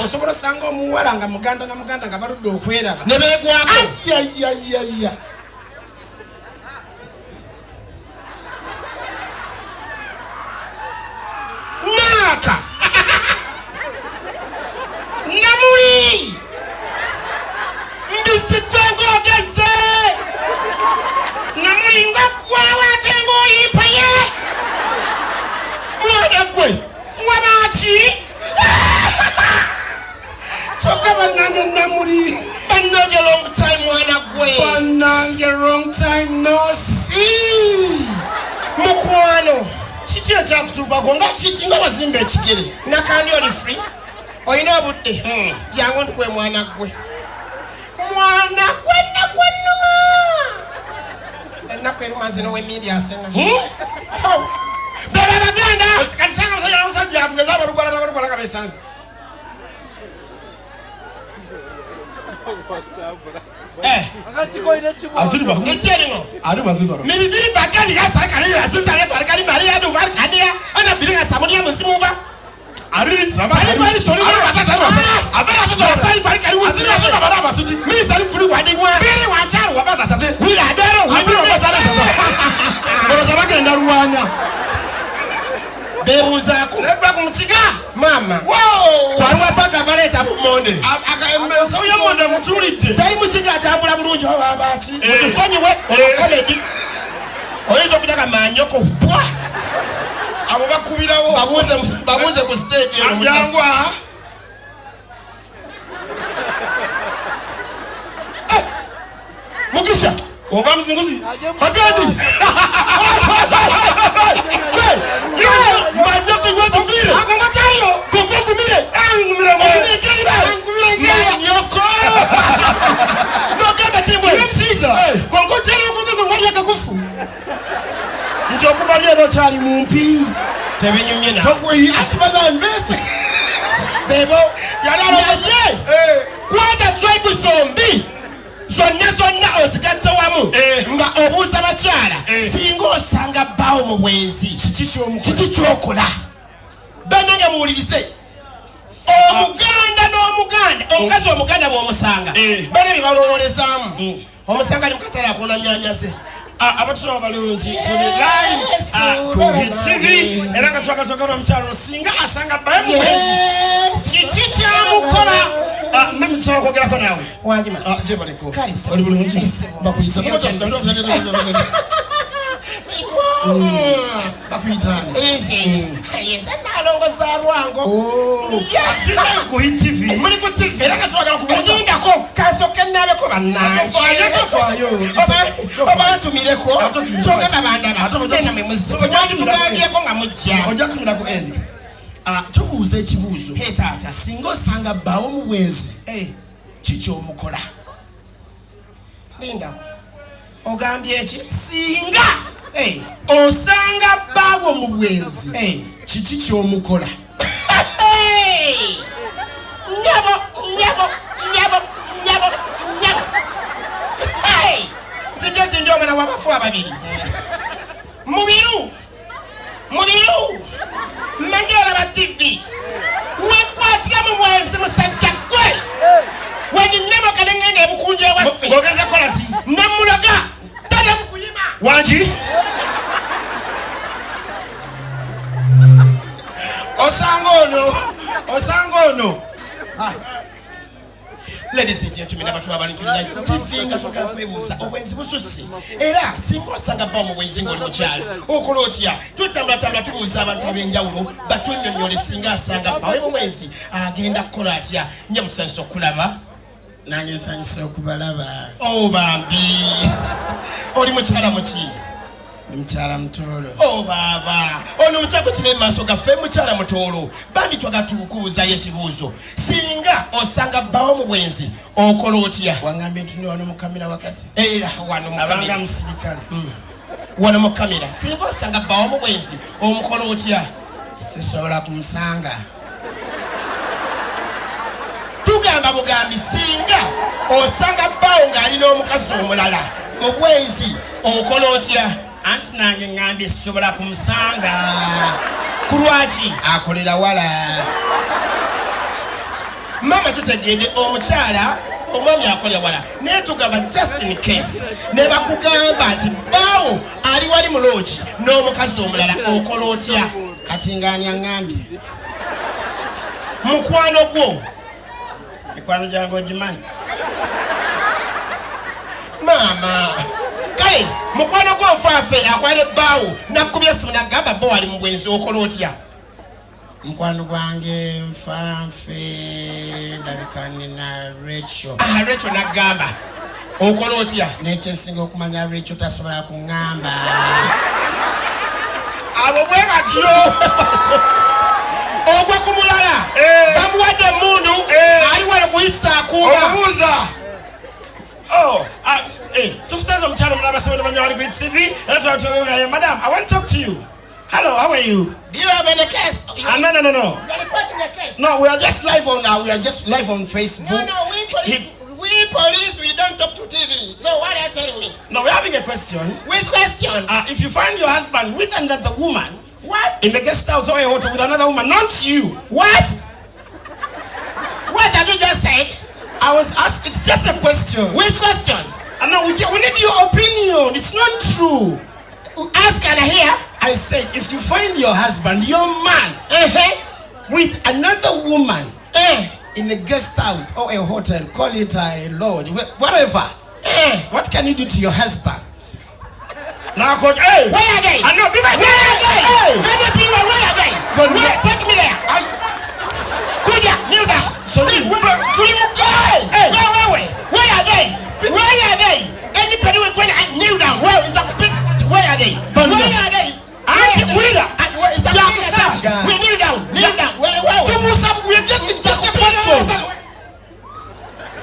Osobola osanga omuwala nga muganda na muganda nga baludde okweraba ne beegwako. Ayayayaya, Naaka namuli mbizigwe ng'ogeze namuli nga ggwawo ate ng'oyimpaye. Mwana gwe wabaaki? Kyokka bannange, Namuli. Bannange, long time, mwana gwe. Bannange, long time no see. Mukwano. Kiki ekyakutuukako? Nga kiki nga wazimba ekigere? Nakandi, oli free? Olina obudde? Jangu ntukwe, mwana gwe. Mwana gwe, ennaku ennuma, ennaku eruma zino wemindi asena. Beba baganda. Kati sanga musajja namusajja atugeze abalugwala nabalugwala nga besanze. Ekyeringo. Ari. Mibiviri bakani ya sarikani ya sisare farikani maria du farikani ya ana biri samunia muzimuva. Ari. Sari fari sori wa sari farikani Aziri wusi. Baba basuti. Mi sari furu wa ni wa. Biri wancharu wava basase. Wira dero. Abiri wava sare sasa. Boloza bagenda rwana. Bebuuzaako. Nebba ku mukiga. Maama. Wow. Kwaliwa paka baleeta bumonde. Ensawo y'emonde mutulidde. Tali mukiga, atambula bulungi oba abaki. Eh. Mutusonyiwe comedy. Oyinza okutaka manyoko bwa. Abo bakubirawo. Babuuze, babuuze ku stage eno. Jangu aha. Mugisha. Oba muzinguzi. Agandi. Manyoko iwe. Akongo chayo. Koko kumire. Angumira mwe. Okumire keira. Angumira keira. Manyoko. Nogamba kimbwe. Nziza. Kongo chayo kuze ngwali akakufu. Nti okuva leero okyali mumpi. Tebinyumye na. Tokwe ati baza mbese. Bebo. Yali alowooza. Naye kwata tribe zombi zonna zonna ozigatte wamu Eh. nga obuuza bakyala, Eh. singa osanga bbaawo mu bwenzi, Kiki ky'omukola? kiki kyokola? Bannange, muwulirize, omuganda n'omuganda, omukazi omuganda bw'omusanga, Eh. bana bye balowoolezaamu, omusanga ali mukatale akuna nyanya ze. Abatulaba balungi, tuli live Yesu, ku bera TV nange. era nga twagala omukyalo singa asanga bbaye mu bwenzi, Yesu, kiki kyamukola? Mami, tusobola okwogerako naawe? Wangi ma. Gyebaleko. Kale, sebo. Oli bulungi? Sebo. Bakuyisa bakuyitaani? Nze nalongoza lwango. Tuli ku TV. Muli ku TV. Era nga twagala kubuuza. Olindako kasooke nnaabeko bannange. Tofaayo, tofaayo. Oba ntumireko. Ate otumireko. Kyogamba bandaba. Ate ojja- Genda mwe muzze. Ojja Tugambyeko nga mujja. Ojja kutumira ku endi. Tubuuza ekibuuzo. Hey, taata. Singa osanga bbaawo mu bwenzi, Eh, kikyomukola? Lindako, ogambye eki? Singa Eh, osanga bbaawo mu bwenzi, eh. kiki kyomukola? Hey! Nyabo, nyabo, nyabo, nyabo, nyabo. Hey! Nzijja zindi omwana w'abafu ababiri mubiru mubiru. Mmanyi olaba TV, wekwatira mu bwenzi. Musajja gwe, weninyina nengenda ebukunja ewaffe. Ng'ogeza kola ki? Nemulaga tadda mukuyima. Wangi osanga ono, osanga ono. Ladies and gentlemen, abantu abali tuli live ku TV nga twagala kwebuuza, obwenzi bususse, era singa osanga bba mu bwenzi ng'oli mukyala, okola otya? Tutambulatambula tubuuza abantu ab'enjawulo batunnyonnyole, singa asanga bbawe mu bwenzi agenda kukola atya? Nja mutusanyusa okulaba. Nange nsanyusa okubalaba. O bambi, oli mukyala muki? Ndi mukyala Mutoolo. O baaba, ono mukyala kino emaaso gaffe mukyala Mutoolo. Bambi, twagala tukubuuzayo ekibuuzo, singa osanga bbawo mu bwenzi, okola otya? Wangambye ntunule wano mu kamera wakati? Era wano mu Abanga kamera. musirikale. Wano mu kamera, singa osanga bbawo mu bwenzi, omukola otya? Sisobola kumusanga. Tugamba bugambi, singa osanga bbaawo ng'alina omukazi omulala mu bwenzi, okola otya? Anti nange ŋŋambye sisobola kumusanga. Ku lwaki? Akolera wala. nga tutegedde omukyala omwami akolera wala, naye tugamba just in case ne bakugamba nti bbaawo ali wali mu loogi n'omukazi omulala, okola otya? Kati ngaani aŋŋambye? Mukwano gwo. Mikwano gyange ogimanyi. Maama, kale mukwano gwo nfaafe akwala ebbaawo nakkubira simu nagamba bo wali mu bwenzi, okola otya? Mukwano gwange nfanfe, ndabika nina Rachel. Ah, Rachel nagamba, okola otya? Nekyensinga okumanya, Rachel tasobola kuŋŋamba. Abo bwe batyo, ogwa ku mulala. Eh. Bamuwadde emundu. Eh. Ayiwala kuyisa akuuma. Omubuuza. Oh, tufusanze omukyalo omulala, basobola banya bali ku TV era twatwabewulayo. Madam, I want to talk to you. Hello, how are you? Do you have any case? Ah, no. You are reporting a case? No, we are just live on Facebook. No, we police, we police, we don't talk to TV. So what are you telling me? No, we're having a question. Which question? If you find your husband with another woman What? in the guest house or a hotel with another woman, not you. What? What have you just said? I was asked, it's just a question. Which question? No, we need your opinion. It's not true. Ask and I hear. I said, if you find your husband, your man, with another woman in a guest house or a hotel, call it a lodge, whatever, what can you do to your husband? Now, coach, hey! Where are they? I know, be my Where are they? Hey! Where are they? Where? Take me there. Kuja, kneel down. So, Tuli mu Hey! Where, where, where? Where are they? Where are they? Anybody will go and kneel down. Where is the big? Where are they? Banda. Where are they? Auntie, Where are they? wulira. Where is the Yakusaaga. We kneel down. Kneel down. Where, where? Tumusa, we are just, it's just a question.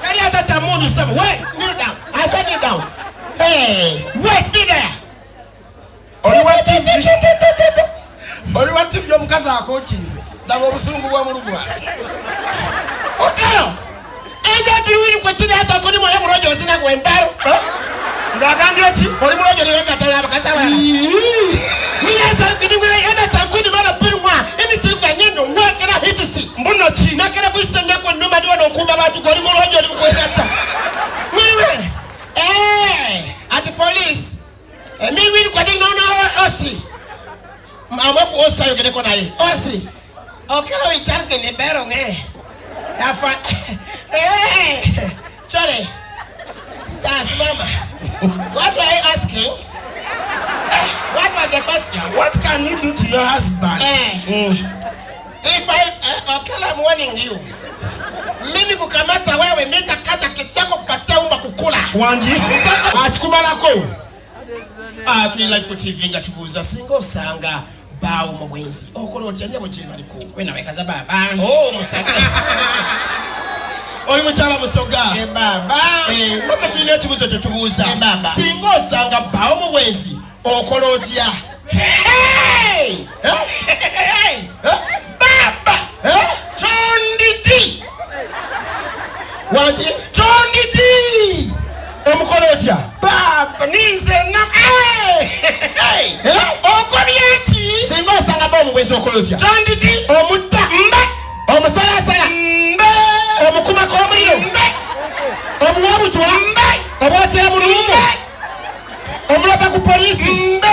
Kali hata cha mundu sema. Where? Kneel down. I said kneel down. Hey, wait, be there. Oli wa TV. Oli wa TV, omukazi akokinze. Laba obusungu bwa mulugwa. Okalo. Eja biwiri kwa chini hata kuni moyo murojo osina kwa embaro. Ng'agambye ki? Oli murojo ni weka tala abakazi abalala. Mina kini ena chakuni mara pirwa. Eni chiri kwa nyendo ngwekera hitisi. Mbuno ki? Nakera kuisa nako numa ndiwa nonkumba bantu goli murojo oli mukwekata. Mwiwe. Eh, at the police. Eh, miwiri kwa dino na osi. Amwe osi ayogereko naye. Osi. Okero wicharke ni bero nge. Afa. Eh. Chole. Stars mama. What were you asking? What was the question? What can you do to your husband? Eh. If I okay, I'm warning you. Mimi kukamata wewe, mimi nitakata kiti yako kupatia umba kukula. Wangi? Akikumalako. Ah, tuli live ku TV nga tubuuza singa osanga bbaawo mu bwenzi okola otya? Nyabo, gyebaliko. We nawe kaza baba. Oh, musaga. Oli mukyala musoga. E baba. Eh, mama, tulina ekibuuzo kye tubuuza. Eh, baba. Singa osanga bbaawo mu bwenzi okola otya? Hey! Eh? Hey! Eh? Baba! Eh? Tondidi! Wangi? Tondidi! Omukola otya? Baba, ninze na hey! Hey! Eh? Okobye ki? Singa osanga bbaawo mu bwenzi okola otya? Tondidi! Omutta? Mbe! Omusalasala? Mbe! Omukumako omuliro? Mbe! Omuwa obutwa? Mbe! Obwokyera mu lumu? Omulopa ku poliisi? Mbe!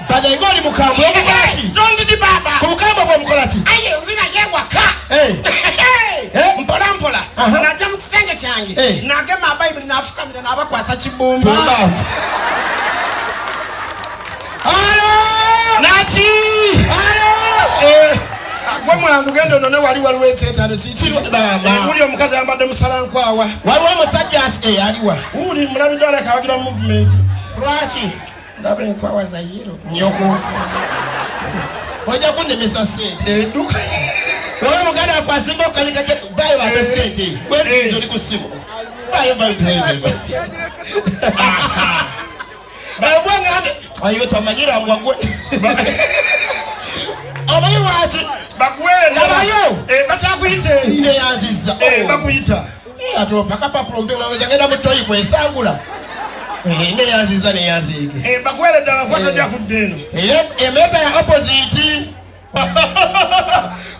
Banenga oli mukambwe, omukola ki? Tondidi baba! Ku bukambwe bwomukola ki? Aye nzira yewaka. Eh. Eh? Mpola mpola. Aha. Najja mu kisenge kyange. Eh. Nagema Bayibuli, nafukamira, nabakwasa kibumba. Pumbavu. Alo! Naki? Alo! Eh, gwe mwangu, genda onone wali waliwo ekyetaano kiki? Maama. Uli omukazi ayambadde musalankwawa. Waliwo omusajja aliwa? Uli mulabiddwa, aleka awagira movement. Lwaki? Ndaba enkwawa za yero. Nyoko. Ojja kunnemesa ssente. Edduka. Waliwo muganda waffe asinga okukanika, vayo bampe ssente. Wezinza oli ku ssimu. Vayo, vayo, vayo, vayo. Obwe ngambe ayo tamanyira mbwa gwe. Omanyi lwaki? Bakuweere. Labayo. Bakyakuyita eri. Neyanzizza. Bakuyita. Ate opaka papula ngenda mu toyi kwesangula. Neyanziza, neyanziige. Bakuweere ddala kuba tojja kudda eno. Era emmeeza ya opposite.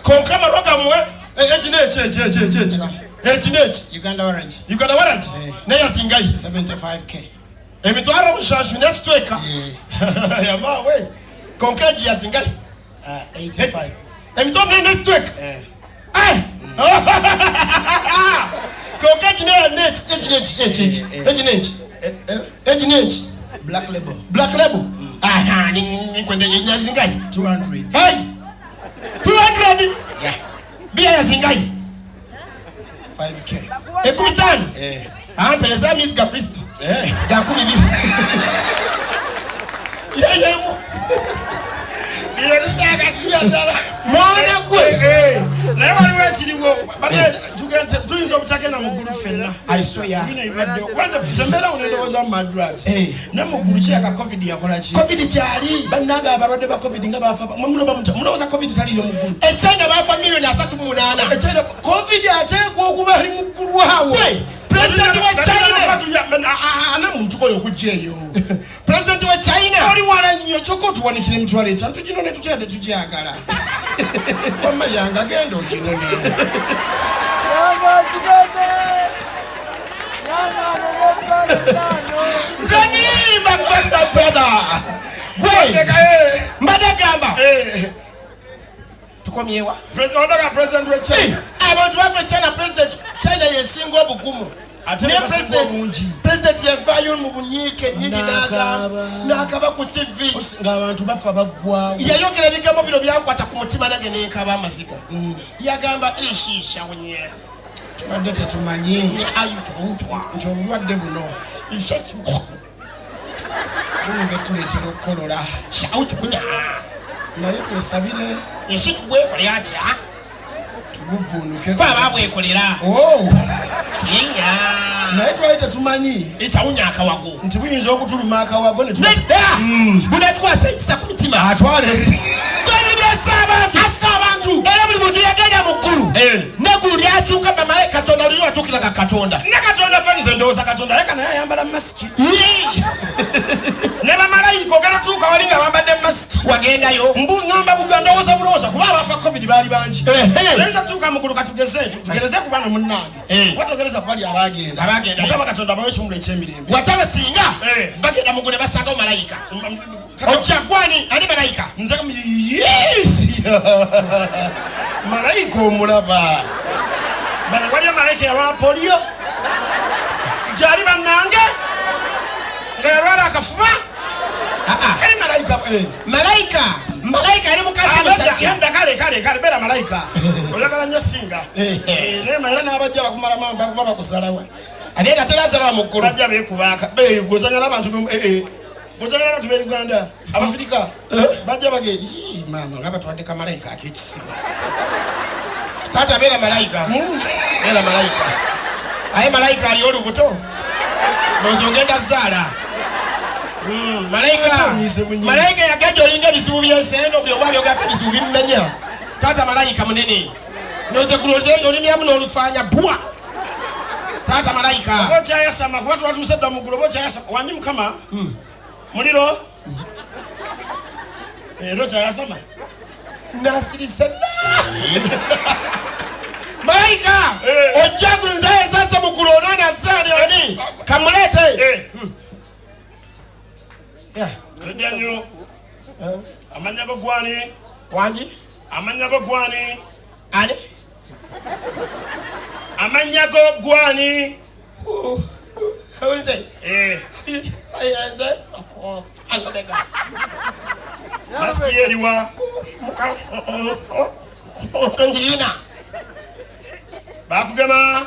Konka amalwa gammwe, ekino, eki eki eki eki eki. Eki n'eki? Uganda Orange. Uganda waragi? Eh. Naye yasingayo? 75K. 700 n'ekitweka. Yamaawe. Konka egi yasingayo? 85. 400 n'ekitweka. Eh. Eh! Konka egi n'eki, egi n'eki, eki, eki. Eh, eh. Egi n'eki. Eh, eh. Egi n'eki. Black Label. Black Label. Aha, ni kwenda yazingayo? 200. Hey! 200. Yeah. Bia yazingayo? 5K. 50. Eh. Ampereza amaizi ga Kristo. Eh. Ga 20. Yeyemu. Lino lisaaga sibya ddala. Mwana gwe. Naye waliwo ekiriwo. Bane tugende tuyinza obutagenda mu ggulu ffenna. I swear. Bino ebibaddewo. Kubanza ffe mbeera wano ndowooza mu madrugs. Eh. Ne mu ggulu kirabika COVID yakola ki? COVID kyali. Bannange abalwadde ba COVID nga bafa. Mwe mulowooza COVID taliiyo mu ggulu? E China baafa 38 miliyoni. E China COVID ateekwa okuba ali mu ggulu awo. Gwe, president wa China. Ana muntu oyo okujja eyo. President wa China. Oli wala nnyo kyokka otuwanikira 50,000 tuginone tutya tetugyagala. Wamma yange agenda oginone. Nyama zigende! Nyama nene. Zani my best brother. Gwe. Mbadde gamba. Tukomyewa. Odaga president wa China. Abantu bafa China, president China yesinga obugumu. Ate Naye ne basinga obungi. President yavaayo mu bunyiike nyingi N'akaaba. n'akaba ku TV. Ng'abantu bafa baggwawo. Yayogera ebigambo bino byankwata ku mutima nange nenkaba amaziga. Yagamba ishisha wenye. Tubadde tetumanyi Ayututwa. nti obulwadde buno buyinza otuleetera okukolola. Shautukunya. Naye twesabire Eshitubwekolera kya. tubuvuunuke. Fe ababwekolera. Oh, Kiya. naye twali tetumanyi Esawunya akawago. nti buyinza okutuluma akawago ne tuba Nedda. Bunatukwasa ekisa ku mitima. Atwala eri. Covid assa abantu. Assa abantu. Era buli muntu yagenda mu ggulu. Neggulu lyakyuka bamale Katonda luli watuukiraga Katonda. Ne Katonda fe nze ndowooza Katonda leka naye ayambala masiki. Yee. Ne bamalayika ogenda tuuka wali nga bambadde masiki. Wagendayo. Mbu ŋŋamba bugwa ndowooza bulowooza kuba abafa COVID baali bangi. Ehe. Oyinza tuuka mu ggulu katugeze tugereze ku bano munnange. Eh. Kuba togereza ku bali abagenda. Abagenda. Mukama Katonda abawe ekiwummulo eky'emirembe. Wataba singa Eh. bagenda mu ggulu ne basangawo malayika. Ojja gwani ani malayika? Nze yes. Malayika omulaba. Bano waliyo malayika yalwala polio. Gyali bannange nga yalwala akafuba. Ah, Teri malayika. Eh. Malayika malayika ali mukazi musajja. Genda kale kale kale beera malayika. Oyagala nnyo singa. Eh. Eh, naye era n'abajja bakumalamu bakuba bakusalawa. Ate terazalawa mu ggulu. Bajja beekubaaka. Eh, gozanya n'abantu eh, eh. Gozanya n'abantu b'e Uganda, Abafirika. Bajja bage, "Ii, maama nga batwadde kamalayika ak'ekisibo." Taata beera malayika. Beera malayika. Aye malayika ali olubuto. Ndowooza ogenda zaala. Malayika Ate onyiize bunyiizi. Malayika yagenda olinga ebizibu by'ensi eno buli omu abyogako ebizibu bimumenya. Taata malayika munene. Ndowooza eggulu olimyamu n'olufaanya bwa. Taata malayika. Oba okyayasama kuba twatuuse dda mu ggulu oba okyayasama wanyi mukama muliro era okyayasama. Nasirise dda. Malayika Eh. ojja nze nzase mu ggulu onaana zaani ani kamuleete. Eh. Yeah. Ojja nnyo. Amannya go gwani? Wangi? Amannya go gwani? Ani? Amannya go gwani? Nze. Eh, Nze. Alobega. Masiki ye eriwa? Njirina. Bakugema?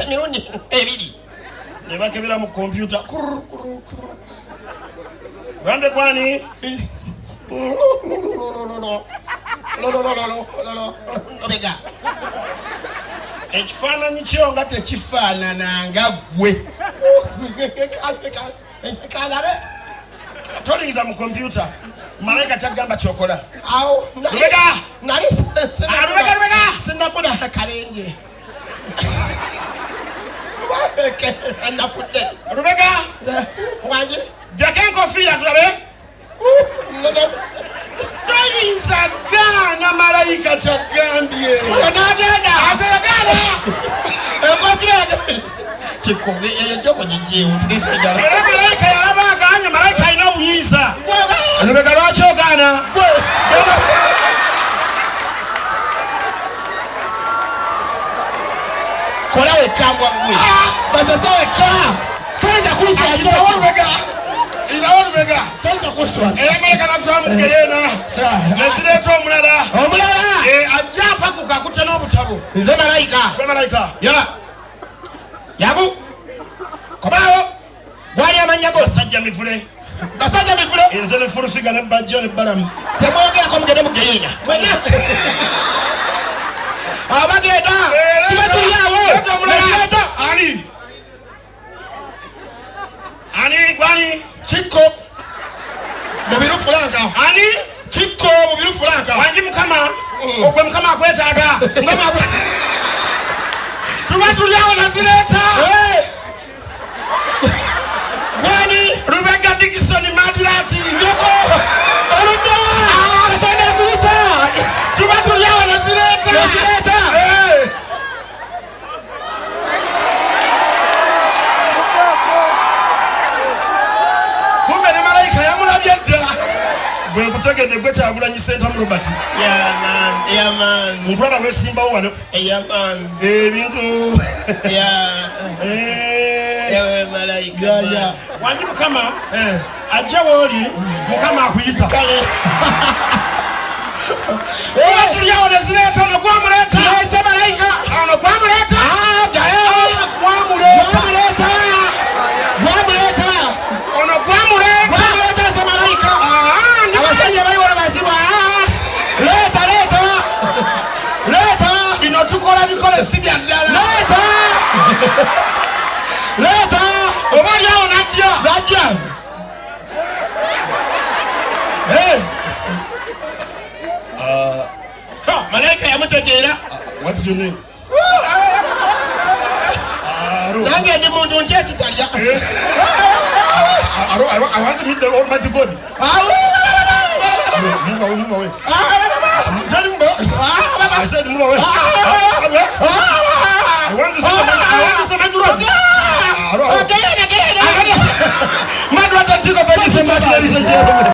Emirundi ebiri. Ne bakebera mu kompyuta. Kurr, kurr, kurr. Gambe gwani? Lobega. Ekifaananyi kyo nga tekifaanana nga ggwe. Kalabe. Tolingiza mu kompyuta. Malayika kyagamba kyokola. Awo. Lubega! Nali. Ah, Lubega, Lubega! Sinafuna kabenje. Nafudde. Lubega! Wangi? Jjako enkofiira tulabe. Toyinza gaana malayika kyagambye. Oyo n'agenda. Ate yagaana. Kola wekka mbwangwe. Basasa wekka. Toyinza kunswaza. Ayitawo Lubega, ayitawo Lubega. Toyinza kunswaza. Era malayika natwala mu geyeena nezireeta omulala. Omulala. Ajja apakuka akutte n'obutabo. Nze malayika. Gwe malayika. Ya. Yabu. Komaawo. Gwali amannya go. Basajja mivule. Basajja mivule. Nze ne Fulufiga ne Bajjo ne Balamu. Temwogerako mugende mu geyeena. Mwenna. Abagenda. Kiba kiri awo. Leeta omulala. Nezireeta. Ani? Ani? Gwani? Kikko. Mubiru Fulanka. Ani? Kikko Mubiru Fulanka. Wangi Mukama. Ogwe Mukama akwetaaga. Mukama Tuba tuli awo nazireeta. Gwani? Lubega Dickson Madirati. Njoko. Oluddawa. Katonda akuyita. Tuba tuli awo nazireeta. Nazireeta. Kumbe ne malayika yamulabye dda. Gwe nkutegedde gwe Kyagulanyi Ssentamu Robert. Yeah man, yeah man, Nkulaba weesimbawo wano. yeah man, Ebintu. yeah. Eh. Ewe malayika. Ya, ya. Wangi Mukama ajja w'oli, Mukama akuyita. Kale. Tuba tuli awo nezireeta, ono gwamuleeta. Nze malayika. Ono gwamuleeta. Ah, gayo. Gwamuleeta. Gwamuleeta. Gwamuleeta. Ono gwamuleeta. Gwamuleeta nze malayika. Ah, ndi Abasajja bali wano bazibu. Ah. Leeta, leeta. Leeta. Bino tukola bikole si bya ddala. Leeta. Leeta. Oba oli awo n'ajja. Najja. Eh. Ha, malayika yamutegeera. What's your name? Nange ndi muntu ntya ekitalya. I want to meet the Almighty God. Move away, move away. Tell him, I said move away. I want to see the I want to see the road. Again, again. Madwata Ntiko, thank you so much, ladies and gentlemen.